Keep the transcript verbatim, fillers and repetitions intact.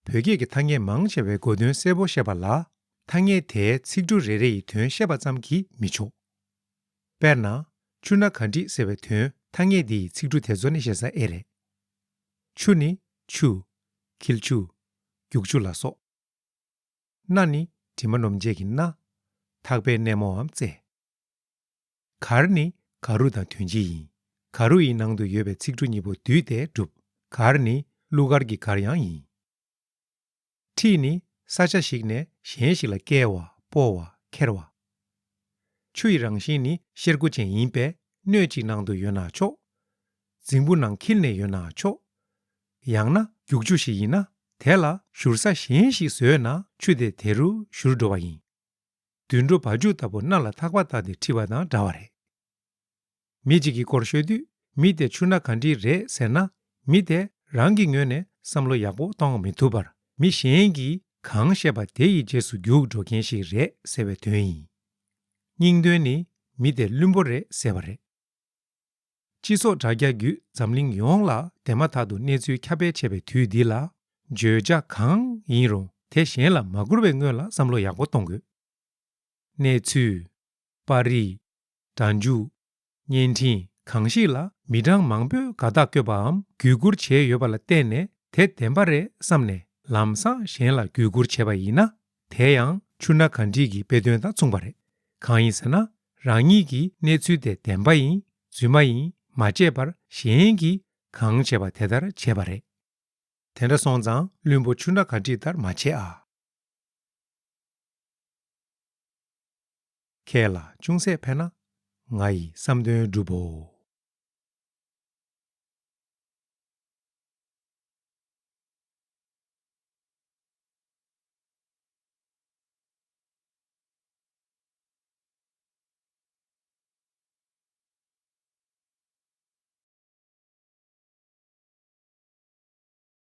བོད་སྐད་ཀྱི་ཐ་སྙད་མང་ཆེ་བའི་གོ་དོན་གསལ་པོ་ཤེས་པ་ལ། ཐ་སྙད་དེའི་ཚིག་འབྲུ་རེ་རེ་ཡི་དོན་ཤེས་པ་ཙམ་གྱིས་མི་ཆོག་དཔེར་ན། ཆུ་སྣ་ག་འགྲིག་ཟེར་བའི་དོན་ཐ་སྙད་འདི་ཡི་ཚིག་འབྲུ་དེ་ཚོ་ནས་ཤེས་ས་ཨེ་རེད། ཆུ་ནི་ཆུ། འཁྱིལ་ཆུ། རྒྱུག་ཆུ་ལ་སོགས། སྣ་ནི་དྲི་མ་སྣོམ་བྱེད་ཀྱི་སྣ། ཐག་པའི་སྣེ་མོའམ་རྩེ། གར་ནི་ག་རུ་དང་དོན་སྤྱི་ཡིན། ག་རུ་ཡི་ནང་དུ་ཡོད་པའི་ཚིག་འབྲུ་གཉིས་པོ་བསྡུས་ཏེ་གྲུབ། གར་ནི་གླུ་གར་གྱི་གར་ཡང་ཡིན། ཁྲིད་ནི་ས་ཆ་ཞིག་ནས་གཞན་ཞིག་ལ་བསྐྱལ་བ། སྤོ་བ། ཁྱེར་བ། ཆུ་ཡི་རང་བཞིན་ནི་གཤེར་ཁུ་ཅན་ཡིན་པས་སྣོད་ཅིག་ནང་དུ་ཡོད་ན་ཆོག་རྫིང་བུ་ནང་འཁྱིལ་ནས་ཡོད་ན་ཆོག་ཡང་ན་རྒྱུག་ཆུ་ཞིག་ཡིན་ན་དེ་ལ་བཞུར་ས་གཞན་ཞིག་བཟོས་ན་ཆུ་དེ་དེ་རུ་བཞུར་འགྲོ་བ་ཡིན། དུད་འགྲོ་བ་ཕྱུགས་ལྟ་བུ་སྣ་ལ་ཐག་པ་བཏགས་ཏེ་ཁྲིད་པ་དང་འདྲ་བ་རེད། མི་གཅིག་གི་སྐོར་ཤོད་དུས་མི་དེ་ཆུ་སྣ་ག་འགྲིག་རེད་ཟེར་ན། མི་དེ་རང་གི་ངོས་ནས་བསམ་བློ་ཡག་པོ་གཏོང་མི་ཐུབ་པར་མི་གཞན་གྱིས་གང་བཤད་པ་དེ་ཡི་རྗེས་སུ་རྒྱུགས་འགྲོ་མཁན་ཞིག་རེད་ཟེར་བའི་དོན་ཡིན། སྙིང་དོན་ནི་མི་དེ་བླུན་པོ་རེད་ཟེར་བ་རེད། སྤྱི་ཚོགས་དྲ་རྒྱ་བརྒྱུད་འཛམ་གླིང་ཡོངས་ལ་དེ་མ་ཐག་ཏུ་གནས་ཚུལ་ཁྱབ་སྤེལ་བྱེད་པའི་དུས་འདི་ལ། བརྗོད་བྱ་གང་ཡིན་རུང་དེ་གཞན་ལ་མ་བསྐུར་བའི་སྔོན་ལ་བསམ་བློ་ཡག་པོ་གཏོང་དགོས། གནས་ཚུལ། པར་རིས། སྒྲ་འཇུག་བརྙན་འཕྲིན་གང་ཞིག་ལ་མི་གྲངས་མང་པོས་དགའ་རྟགས་བཀོད་པའམ་གུས་བཀུར་བྱས་ཡོད་པ་ལ་བརྟེན་ནས་དེ་བདེན་པ་རེད་བསམ་ནས་ལམ་སང་གཞན་ལ་གུས་བཀུར་བྱས་པ་ཡིན་ན། དེ་ཡང་ཆུ་སྣ་ག་འགྲིག་གི་དཔེ་དོན་དང་མཚུངས་པ་རེད། གང་ཡིན་ཟེར་ན། རང་ཉིད་ཀྱི་གནས་ཚུལ་དེ་བདེན་པ་ཡིན། རྫུན་མ་ཡིན། མ་བྱས་པར་གཞན་གྱིས་གང་བྱས་པ་དེ་ལྟར་བྱས་པ་རེད། དེ་འདྲ་སོང་ཙང་བླུན་པོ་ཆུ་སྣ་ག་འགྲིག་ལྟར་མ་བྱེད་ཨ། ཁྱེད་ལ་ཅུང་ཟད་ཕན་ན། ང་ཡི་བསམ་དོན་འགྲུབ་བོ།